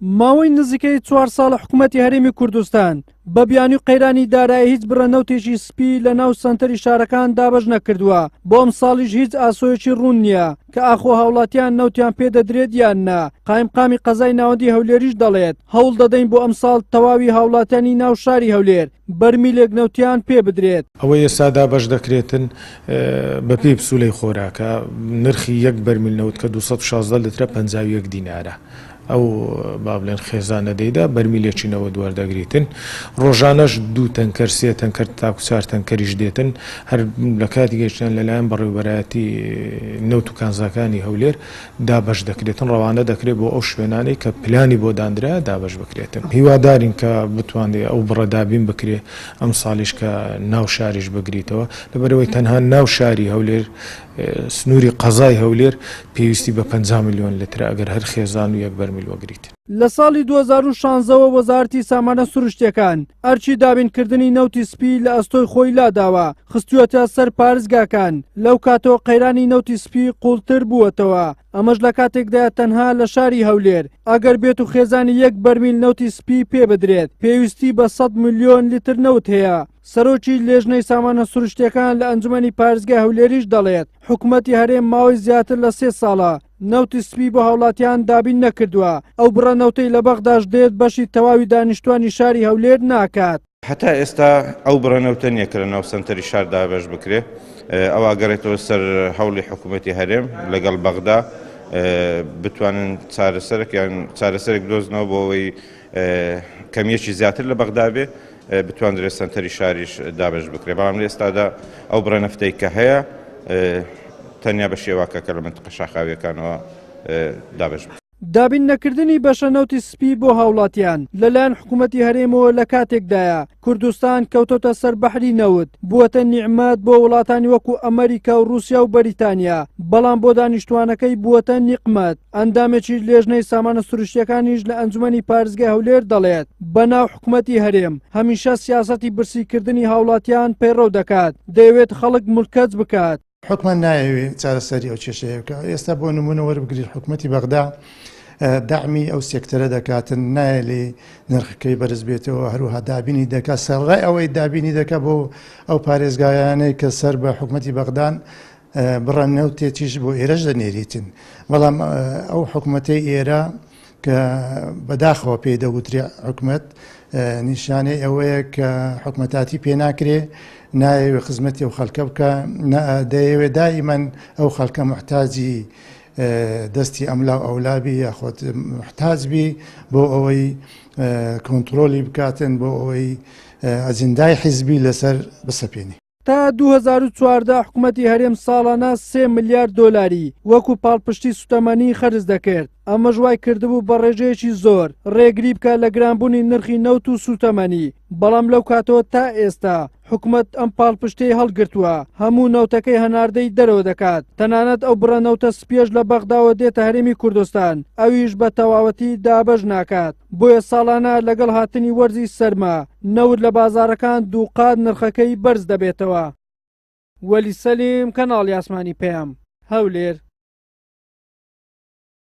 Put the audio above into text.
ماوەی نزیکەی چوار ساڵە حکوومەتی هەرێمی کوردستان بە بیانوی قەیرانی دارایی هیچ بڕە نەوتێکی سپی لە ناو سەنتەری شارەکان دابەش نەکردووە، بۆ ئەمساڵیش هیچ ئاسۆیەکی ڕوون نییە کە ئاخۆ هاوڵاتیان نەوتیان پێ دەدرێت یان نا. قایمقامی قەزای ناوەندی هەولێریش دەڵێت، هەوڵ دەدەین بۆ ئەمساڵ تەواوی هاوڵاتیانی ناو شاری هەولێر بەرمیلێک نەوتیان پێ بدرێت. ئەوەی ئێستا دابەش دەکرێتن بەپێی پسوولەی خۆراکە، نرخی یەک بەرمیل نەوت کە 216 لترە 51 دینارە. ئەو با بڵێن خێزانە دەیدا بەرمیلێکی نەوەد وەردەگریتن ڕۆژانەش دوو تەنکەر سێ تەنکەر تاکو چار تەنکەریش دێتن هەر لە کاتی گەیشتیان لەلایەن بەڕێوبەرایەتی نەوت و کانزاکانی هەولێر دابەش دەکرێتن ڕەوانە دەکرێت بۆ ئەو شوێنانەی کە پلانی بۆ دانرا دابەش بکرێتن هیوادارین کە بتوانرێت ئەو بڕە دابین بکرێت ئەمساڵیش کە ناو شاریش بگریتەوە لەبەرئەوەی تەنها ناو شاری هەولێر سنووری قەزای هەولێر پێویستی بە 50 ملیۆن لترە ئەگەر هەر خێزان و یەک بەرمیل وەگریت. لە ساڵی 2016 وە وەزارەتی سامانە سروشتیەکان ئەرکی دابینکردنی نەوتی سپی لە ئەستۆی خۆی لاداوە خستوویەتە سەر پارێزگاکان، لەو کاتەوە قەیرانی نەوتی سپی قوڵتر بووەتەوە، ئەمەش لە کاتێکدایە تەنها لە شاری هەولێر ئەگەر بێت و خێزانی یەک بەرمیل نەوتی سپی پێ بدرێت پێویستی بە 100 ملیۆن لیتر نەوت هەیە. سەرۆکی لێژنەی سامانە سروشتیەکان لە ئەنجومەنی پارێزگای هەولێریش دەڵێت، حکومەتی هەرێم ماوەی زیاتر لە سێ ساڵە نەوتی سپی بۆ هاوڵاتیان دابین نەکردووە، ئەو بڕە نەوتەی لە بەغداش دێت بەشی تەواوی دانیشتوانی شاری هەولێر ناکات. هەتا ئێستا ئەو بڕە نەوتە نییە کە لەناو سەنتەری شار دابەش بکرێ، ئەوە ئەگەڕێتەوە سەر هەوڵی حکومەتی هەرێم لەگەڵ بەغدا بتوانن چارەسەرێک یان چارەسەرێک بدۆزنەوە بۆ ئەوەی کەمییەکی زیاتر لە بەغدا بێ بتواندرێت سەنتەری شاریش دابەش بکرێت، بەڵام لە ئێستادا ئەو بڕە نەفتەی کە هەیە تەنیا بە شێواکە کە لە مەنتقە شاخاوییەکانەوە دابەش بکرێت. دابین نەکردنی بەشە نەوتی سپی بۆ هاوڵاتیان لەلایەن حکومەتی هەرێمەوە لە کاتێکدایە کوردستان کەوتۆتە سەر بەحری نەوت، بووەتە نیعمەت بۆ وڵاتانی وەکو ئەمەریکا و رووسیا و بەریتانیا، بەڵام بۆ دانیشتوانەکەی بووەتە نیقمەت. ئەندامێکی لێژنەی سامانە سروشتیەکانیش لە ئەنجومەنی پارێزگای هەولێر دەڵێت، بەناو حکومەتی هەرێم هەمیشە سیاسەتی برسیکردنی هاوڵاتیان پەیڕەو دەکات، دەیەوێت خەڵک ملکەچ بکات. حکومەت نایەوێ چارەسەری ئەو کێشەیە بکا. ئێستا بۆ نموونە وەربگریت حکومەتی بەغدا دەعمی ئەو سێکتەرە دەکاتن، نایەلێ نرخەکەی بەرز بێتەوە، هەروەها دابینی دەکات، سەرەڕای ئەوەی دابینی دەکات بۆ ئەو پارێزگایانەی کە سەر بە حکومەتی بەغدان، بڕە نەوتێکیش بۆ ئێرەش دەنێریتن، بەڵام ئەو حکومەتەی ئێرە کە بەداخەوە پێی دەگوترێ حکومەت، نیشانەی ئەوەیە کە حکومەتاتی پێ ناکرێ، نایەوێ خزمەتی ئەو خەڵکە بکا، دەیەوێ دائیمەن ئەو خەڵکە موحتاجی دەستی ئەملا و ئەولا بی یاخود موحتاج بی بۆ ئەوەی کۆنتڕۆلی بکاتن، بۆ ئەوەی ئەجندای حیزبی لەسەر بسەپێنی. تا 2014 حکومەتی هەرێم ساڵانە 3 ملیار دۆلاری وەکو پاڵپشتی سوتەمەنی خەرج دەکرد، ئەمەش وای کردبوو بە ڕێژەیەکی زۆر ڕێگری بکات لە گرانبوونی نرخی نەوت و سوتەمەنی، بەڵام لەو کاتەوە تا ئێستا حکومەت ئەم پاڵپشتیەی هەڵگرتووە، هەموو نەوتەکەی هەناردەی دەرەوە دەکات، تەنانەت ئەو بڕە نەوتە سپیەش لە بەغداوە دێتە هەرێمی کوردستان ئەویش بە تەواوەتی دابەش ناکات. بۆیە ساڵانە لەگەڵ هاتنی وەرزی سەرما نەوت لە بازاڕەکان دووقات نرخەکەی بەرز دەبێتەوە. وەلی سەلیم، کەناڵی ئاسمانی پەیام، هەولێر.